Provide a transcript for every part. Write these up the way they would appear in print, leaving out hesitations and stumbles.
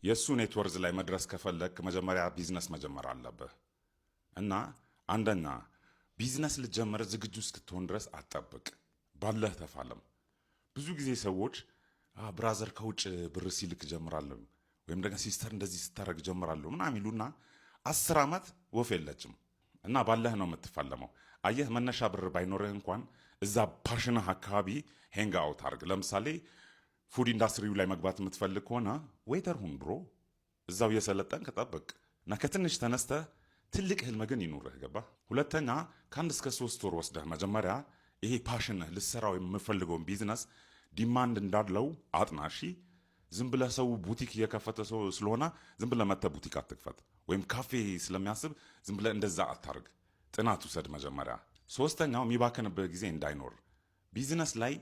የእሱ net worth ላይ መድረስ ከፈለግ መጀመሪያ ቢዝነስ መጀመር አለብህ። እና አንደኛ ቢዝነስ ልጀምር ዝግጁ እስክትሆን ድረስ አትጠብቅ፣ ባለህ ተፋለም። ብዙ ጊዜ ሰዎች brother ከውጭ ብር ሲልክ ጀምራለሁ ወይም ደግሞ sister እንደዚህ ስታደርግ ጀምራለሁ ምናምን ይሉና 10 ዓመት ወፍ የለችም። እና ባለህ ነው የምትፋለመው። አየህ፣ መነሻ ብር ባይኖርህ እንኳን እዛ passion ህ አካባቢ hang out አድርግ። ለምሳሌ food industry ው ላይ መግባት የምትፈልግ ከሆነ waiter ሁን bro፣ እዛው እየሰለጠንክ ጠብቅ እና ከትንሽ ተነስተህ ትልቅ ህልም ግን ይኑርህ። ገባ? ሁለተኛ ከ1 እስከ 3 ወር ወስደህ መጀመሪያ ይሄ passion ህ ልሰራው የምፈልገውን ቢዝነስ demand እንዳለው አጥና። እሺ፣ ዝም ብለህ ሰው ቡቲክ እየከፈተ ሰው ስለሆነ ዝም ብለህ መተህ ቡቲክ አትክፈት፣ ወይም ካፌ ስለሚያስብ ዝም ብለህ እንደዛ አታርግ። ጥናት ውሰድ መጀመሪያ። ሶስተኛው የሚባክንብህ ጊዜ እንዳይኖር ቢዝነስ ላይ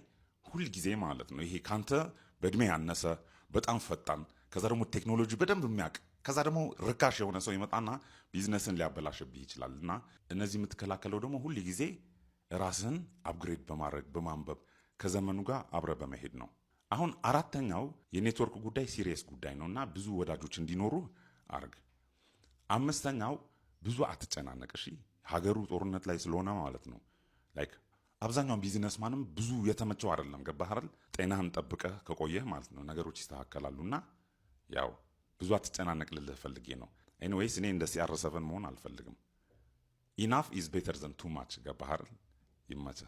ሁል ጊዜ ማለት ነው። ይሄ ካንተ በእድሜ ያነሰ፣ በጣም ፈጣን፣ ከዛ ደግሞ ቴክኖሎጂ በደንብ የሚያውቅ፣ ከዛ ደግሞ ርካሽ የሆነ ሰው ይመጣና ቢዝነስን ሊያበላሽብህ ይችላል። እና እነዚህ የምትከላከለው ደግሞ ሁል ጊዜ ራስህን upgrade በማድረግ፣ በማንበብ፣ ከዘመኑ ጋር አብረህ በመሄድ ነው። አሁን አራተኛው የኔትወርክ ጉዳይ serious ጉዳይ ነው እና ብዙ ወዳጆች እንዲኖሩ አርግ። አምስተኛው ብዙ አትጨናነቅ። እሺ፣ ሀገሩ ጦርነት ላይ ስለሆነ ማለት ነው። Like አብዛኛውን businessman ም ብዙ የተመቸው አይደለም። ገባህ አይደል? ጤናህን ጠብቀህ ከቆየህ ማለት ነው ነገሮች ይስተካከላሉ። እና ያው ብዙ አትጨናነቅ ልልህ ፈልጌ ነው። Anyways እኔ እንደ CR7 መሆን አልፈልግም። Enough is better than too much። ገባህ አይደል? ይመችህ።